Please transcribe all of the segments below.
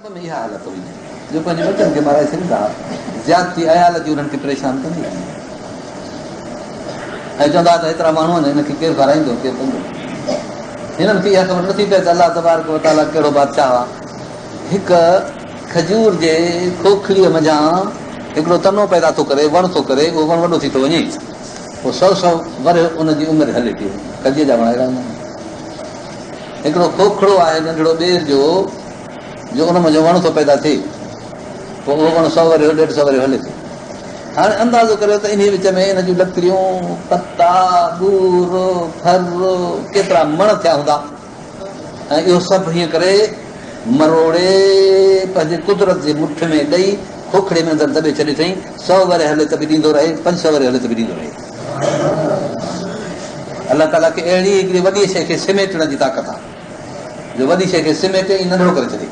عرب ۾ اها حالت هئي جو پنهنجي ٻچن کي مارائي ڇڏيندا ها. زيادتي عيال جي انهن کي پريشان ڪندي هئي ۽ چوندا ها ته هيترا ماڻهو آهن هن کي ڪير کارائيندو ڪير ڪندو. هنن کي اها خبر نٿي پئي ته الله تبارڪ وتعاليٰ ڪهڙو بادشاهه آهي. هڪ کجور جي کوکڙيء منجهان هڪڙو تنو پيدا ٿو ڪري، وڻ ٿو ڪري، اهو وڻ وڏو ٿي ٿو وڃي، پوء سؤ سؤ ورهيه ان جي عمر هلي ٿي. کجيء جا وڻ اهڙا هوندا آهن. هڪڙو کوکڙو آهي ننڍڙو ٻير جو، جو ان منجهان وڻ ٿو پيدا ٿئي، پوء اهو وڻ سؤ ورهيه، ڏيڍ سؤ ورهيه هلي ٿو. هاڻي اندازو ڪريو ته انهيء وچ ۾ ان جون لڪڙيون، پتا، ٻور، ڦر ڪيترا مڻ ٿيا هوندا ۽ اهو سڀ هيئن ڪري مروڙي پنهنجي قدرت جي مٺ ۾ ڏئي کوکڙي ۾ اندر دٻي ڇڏي اٿئين. سؤ ورهيه هلي ته به ڏيندو رهي، 500 ورهيه هلي ته به ڏيندو رهي. الله تعاليٰ کي اهڙي هڪڙي وڏيء شيء کي سميٽڻ جي طاقت آهي، جو وڏي شيء کي سميٽي ۽ ننڍڙو ڪري ڇڏي،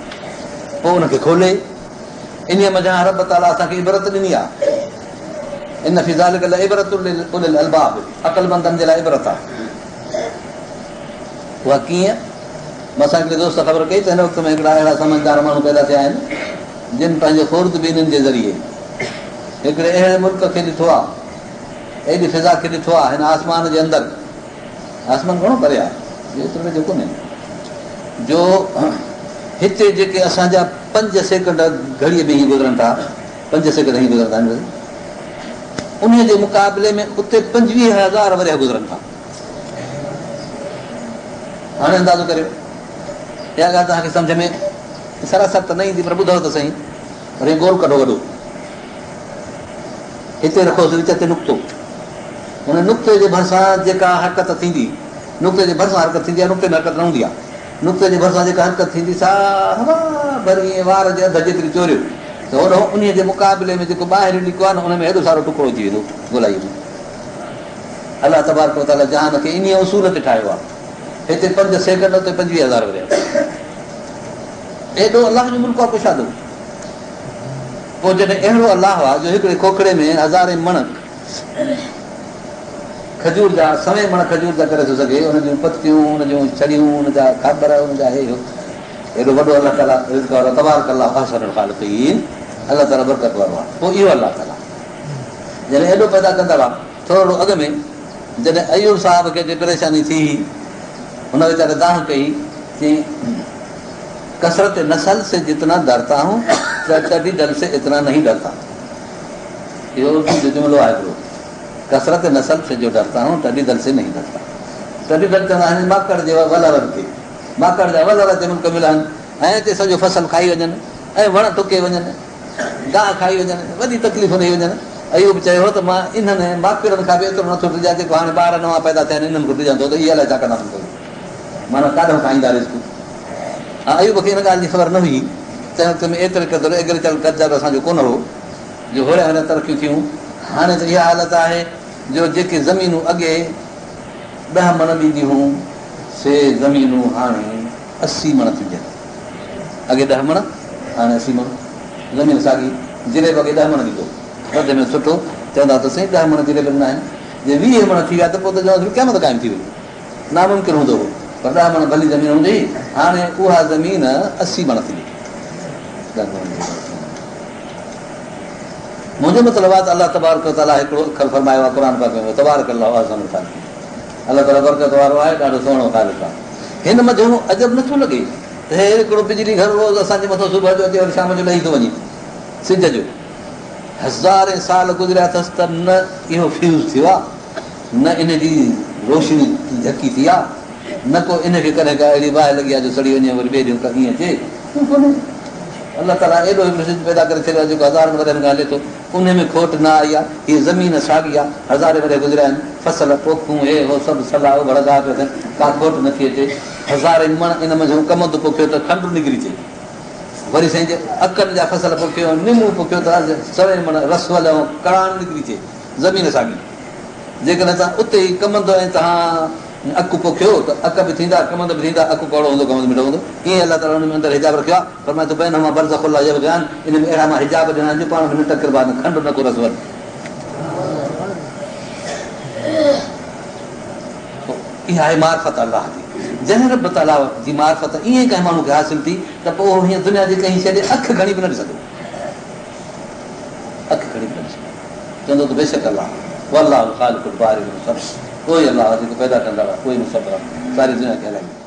پوء ان کي کولي. انهيء منجهان رب تعاليٰ اسان کي عبرت ڏني آهي. ان في ذلڪ لعبرة لاولي الالباب، عقلمندن جي لاء عبرت آهي. اها ڪيئن؟ مون سان هڪڙي دوست خبر ڪئي ته هن وقت ۾ هڪڙا اهڙا سمجهدار ماڻهو پيدا ٿيا آهن، جن پنهنجي خوردبينين جي ذريعي هڪڙي اهڙي ملڪ کي ڏٺو آهي، ايڏي فضا کي ڏٺو آهي هن آسمان جي اندر، آسمان گهڻو پري آهي، ايترو ويجهو ڪونهي، جو هتي جيڪي اسان جا 5 سيڪنڊ گهڙيء ۾ هي گذرن ٿا، 5 سيڪنڊ هي گذرندا آهن، انهيء جي مقابلي ۾ اتي 25,000 ورهيه گذرن ٿا. هاڻي اندازو ڪريو، اها ڳالهه توهان کي سمجهه ۾ سراسر ته نه ايندي پر ٻڌو ته سهي. پر هي گول ڪڍو وڏو، هتي رکوس وچ تي نقطو، ان نقطي جي ڀرسان جيڪا حرڪت ٿيندي، نقطي جي ڀرسان حرڪت ٿيندي آهي، نقطي ۾ حرڪت نه هوندي آهي، نقطي جي ڀرسان جيڪا حرڪت ٿيندي سا هوا ڀري ائين وار جي اڌ جيتري چوريو ته هوڏانهن انهيء جي مقابلي ۾ جيڪو ٻاهريون ليڪو آهي نه ان ۾ هيڏو سارو ٽڪرو اچي ويندو گولائيء ۾. الله تبارڪ وتعاليٰ جهان کي انهيء اصول تي ٺاهيو آهي. هتي 5 سيڪنڊ اتي 25,000 ورهيه. ايڏو الله جو ملڪ آهي ڪشادو. پوء جڏهن اهڙو الله آهي جو هڪڙي کوکڙي ۾ هزارين مڻ کجور جا، سوين مڻ کجور جا ڪري ٿو سگهي، ان جون پتيون، ان جون ڇڙيون، ان جا کاٻر، ان جا هي هو، ايڏو وڏو الله تعاليٰ رزق وارو، تبارڪ الله احسن الخالقين، الله تعاليٰ برڪت وارو آهي. پوء اهو الله تعاليٰ جڏهن ايڏو پيدا ڪندڙ آهي، ٿورڙو اڳ ۾ جڏهن ايوب صاحب کي اچي پريشاني ٿي هئي، هن ويچاري دانهن ڪئي، چيائين، ڪثرت نسل سي جتنا ڊرتا هون، ٽڊي دل سي اتنا نهين ڊرتا. اهو اردو جو جملو آهي هڪڙو، ڪثرت نسل سي جو ڊرتا هون، ٽڊي دل سي نهين ڊرتا. ٽڊي دل چوندا آهن ماڪڙ جي ولرن کي. ماڪڙ جا ولر اچي ملڪ ۾ لهن ۽ اچي سڄو فصل کائي وڃن ۽ وڻ ٽڪي وڃن. گاهه کائي وڃن، وڏي تڪليف ڏئي وڃن. ايوب چيو هو ته مان انهن ماڪڙن کان به ايترو نٿو ڊڄان جيڪو هاڻي ٻار نوان پيدا ٿيا آهن انهن کان ڊڄان ٿو ته اهي الائي ڇا ڪندا مون کي معنيٰ ڪاڏهون کائيندا رزق. ها ايوب کي ان ڳالهه جي خبر نه هئي. تنهن وقت ۾ ايتري قدر ايگريڪلچر اسان جو ڪونه هو جو هوريان هوريان ترقيون ٿيون. هاڻي ته اها حالت آهي جو جيڪي زمينون اڳي 10 مڻ ڏينديون هيون سي زمينون هاڻي 80 مڻ ٿيون ڏين. اڳي 10 مڻ، هاڻي 80 مڻ. زمين ساڳي، جريب اڳي 10 مڻ ڏيندو هو. وڌ ۾ سٺو چوندا ته سائين 10 مڻ جريب ڏنا آهن. جي 20 مڻ ٿي ويا ته پوء ته چونداسين قيامت قائم ٿي وئي. ناممڪن هوندو هو. پر 10 مڻ ڀلي زمين هوندي هئي، هاڻي اها زمين 80 مڻ ٿي ڏئي. منهنجو مطلب آهي ته الله تبارڪ وتعاليٰ هڪڙو اکر فرمايو آهي قرآن پاڪ ۾ تبارڪ الله احسن الخالقين. الله تعاليٰ برڪت وارو آهي، ڏاڍو سهڻو خالق آهي. هن منجهون عجب نٿو لڳي ته هي هڪڙو بجلي گهر روز اسان جي مٿان صبح جو اچي وري شام جو لهي ٿو وڃي. سج جو هزارين سال گذريا اٿس ته نه اهو فيوز ٿيو آهي، نه ان جي روشني جهڪي ٿي آهي، نه ڪو ان کي ڪڏهن ڪا اهڙي باهه لڳي آهي جو سڙي وڃي وري ٻئي ڏينهن ائين اچي. ڪونهي. الله تعاليٰ ايڏو هڪڙو سج پيدا ڪري ڇڏيو آهي جيڪو هزارن ورهين کان هلي ٿو. انهي ۾ کوٽ نه آئي آهي. هيء زمين ساڳي آهي. هزارين ورهيه گذريا آهن. فصل، پوکون، هي هو سڀ سلا اوڀڙ گاهه پيا ٿين. ڪا کوٽ نه ٿي اچي. هزارين مڻ ان منجهون ڪمند پوکيو ته کنڊ نڪري اچي. وري سائين جي اڪن جا فصل پوکيو ۽ نمون پوکيو ته سوين مڻ رس ول ۽ ڪڙاڻ نڪري اچي. زمين ساڳي. جيڪڏهن توهان اتي ئي ڪمند ۽ توهان اڪ پوکيو ته اڪ به ٿيندا، ڪمند به ٿيندا، اڪ ڪؤڙو هوندو، ڪمند مٺو هوندو. ائين الله تعاليٰ ان ۾ اندر حجاب رکيو آهي. فرمائي ٿو بينهما برزخ لا يبغيان ان ۾ اهڙا مان حجاب ڏنا آهن جو پاڻ ۾ نه ٽڪربا نه کنڊ نه ڪو رس ول. اها آهي معرفت الله جي. جڏهن رب تعاليٰ جي معرفت ائين ڪنهن ماڻهو کي حاصل ٿي ته پوء اهو هيئن دنيا جي ڪنهن شيء ڏي اک کڻي به نه ڏسندو. اک کڻي به نه ڏسندو. چوندو ته بيشڪ الله والله الخالق البارئ المصور اهو ئي الله آهي جيڪو پيدا ڪندڙ آهي، اهو ئي مصور آهي، ساري دنيا کي هلائيندو.